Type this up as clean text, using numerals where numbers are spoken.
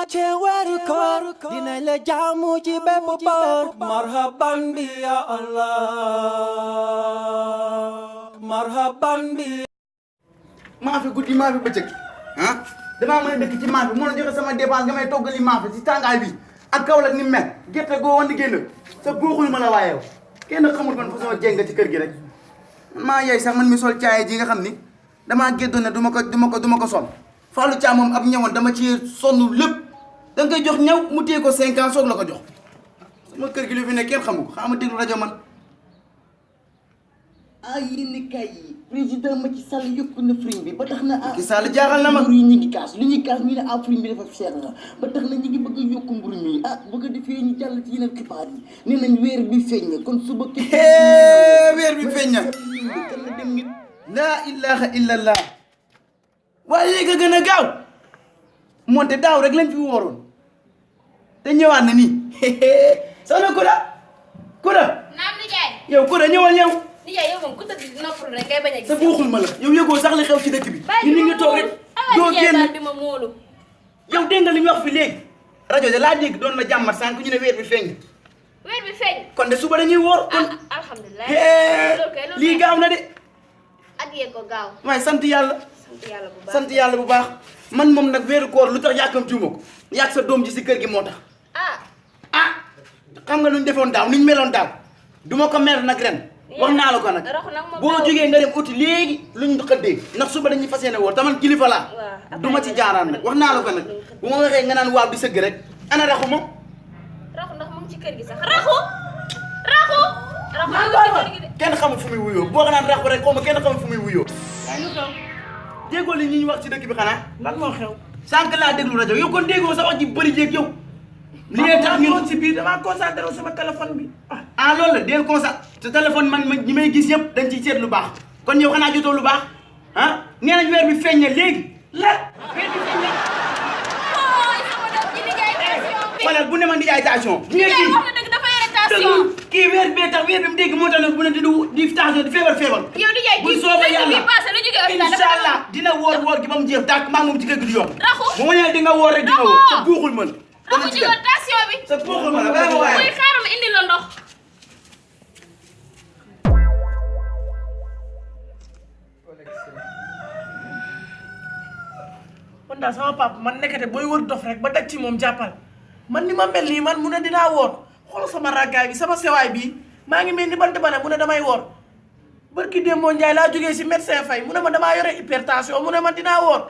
wàcce weeru koor dina la jaamu ci bépp boor marhaban bi ya Allah marhaban bi maa fi guddi maa fi bëccëg ah damaa mën a dëkk ci maa fi mën a joxe sama dépense nga may toggali maa fi ci tàngaay bi ak Kaolack ni mel gerte goo wan di génn sa góoxul ma la waayew kenn xamul man fa sama jéng ci kër gi rek maa yey sax man mi sol caaye ji nga xam ni damaa géddoon ne du ma ko sol Fallou Thiam moom ab ñëwoon dama ci sonn lépp da nga koy jox ñaw mu téye ko 5 ans soog la ko jox sama kër gi lu fi ne kenn xamu ko xaa ma déglu rajo man ah yéen kay yi président Macky Sall yokku na farine bi ba tax na Macky Sall jaaxal na ma mburu yi ñu ngi kaas lu ñuy kaas ñu ne ah farine bi dafa cher na ba tax na ñu ngi bëgg a yokku mburu mi ah bëgg a defee ñu jàll ci yeneen xibaar yi nee nañ weer bi feeñ na kon suba weer bi feeñ na kan la dem nit laa ilaha illallah waaye léegi a gën a gaaw moonte daaw rek lañ fi wooroon te ñëwaat na nii soxna Koura naam nijaay yow Koura ñëwal ñëw nijaay yow moom ku tëdd noppal rek ngay bañ a gis. sa buuxul ma la yow yëgoo sax li xew ci dëkk bi ñu ngi toog rek doo génn di ma móolu. yow dégg nga li ñu wax fi léegi rajo de laa dégg doon na jàmmat sànq ñu ne weer bi feeñ weer bi feeñ. kon de suba dañuy woor kon alhamdulilah. lii gaaw na de ak yee ko gaaw. waaye sant yàlla sant yàlla sant yàlla bu bu baax baax man moom nag weeru koor lu tax yàkkamtiwuma ko yàgg sa doom ji si kër gi moo tax ah xam nga lu ñu defoon daaw ni ñu meloon daaw du ma ko mer nag ren wax naa la ko nag boo jógee nga dem uti léegi lu ñu xëddee ndax suba dañuy fas yéene woor taman kilifa laa du ma ci jaaraan nag wax naa la ko nag bu ma waxee nga naan waaw di sëgg rek ana raxu ma raxu ndax mu ngi ci kër gi sax raxu kenn xamul fu muy wuyoo boo ko naan raxu rek xaw ma kenn xamul fu muy wuyoo déggoo li ñuy wax ci dëkk bi xanaa lan moo xew sànq laa déglu rajo yow kon déggoo sa wax ji bëri jéeg yow li ngay tax ñun ci biir damaa concentré wu sama téléphone bi ah loolu la del concentré sa téléphone man ñi may gis yëpp dañ ciy seet lu baax kon yow xanaa jotoo lu baax ah nee nañ weer bi feeñ na léegi la weer bi feeñ na xoolal bu ne ma nijaay tension kii weer bee tax weer bi mu dégg moo tax nag bu ne di tension di feebar bu soobee yàlla incha allah dina woor gi ba mu jeex tàkk maa moom ci kër gi di yomb bu ma ñëwee di nga woor rek di nga woor sa buuxul mën raxu ci yoon tension bi sa buuxul mën bàyyi ma waaye muy xaaral ma indi la ndox man daal sama papa man nekkate booy wër dof rek ba daj ci moom jàppal man ni ma mel nii man mu ne dinaa woor xool sama ràggaay bi sama sewaay bii maa ngi mel ni bant ba ne mu ne damay woor barki démboo Njaay laa jógee si médecin fay mu ne ma damaa yore hypertension mu ne ma dinaa woor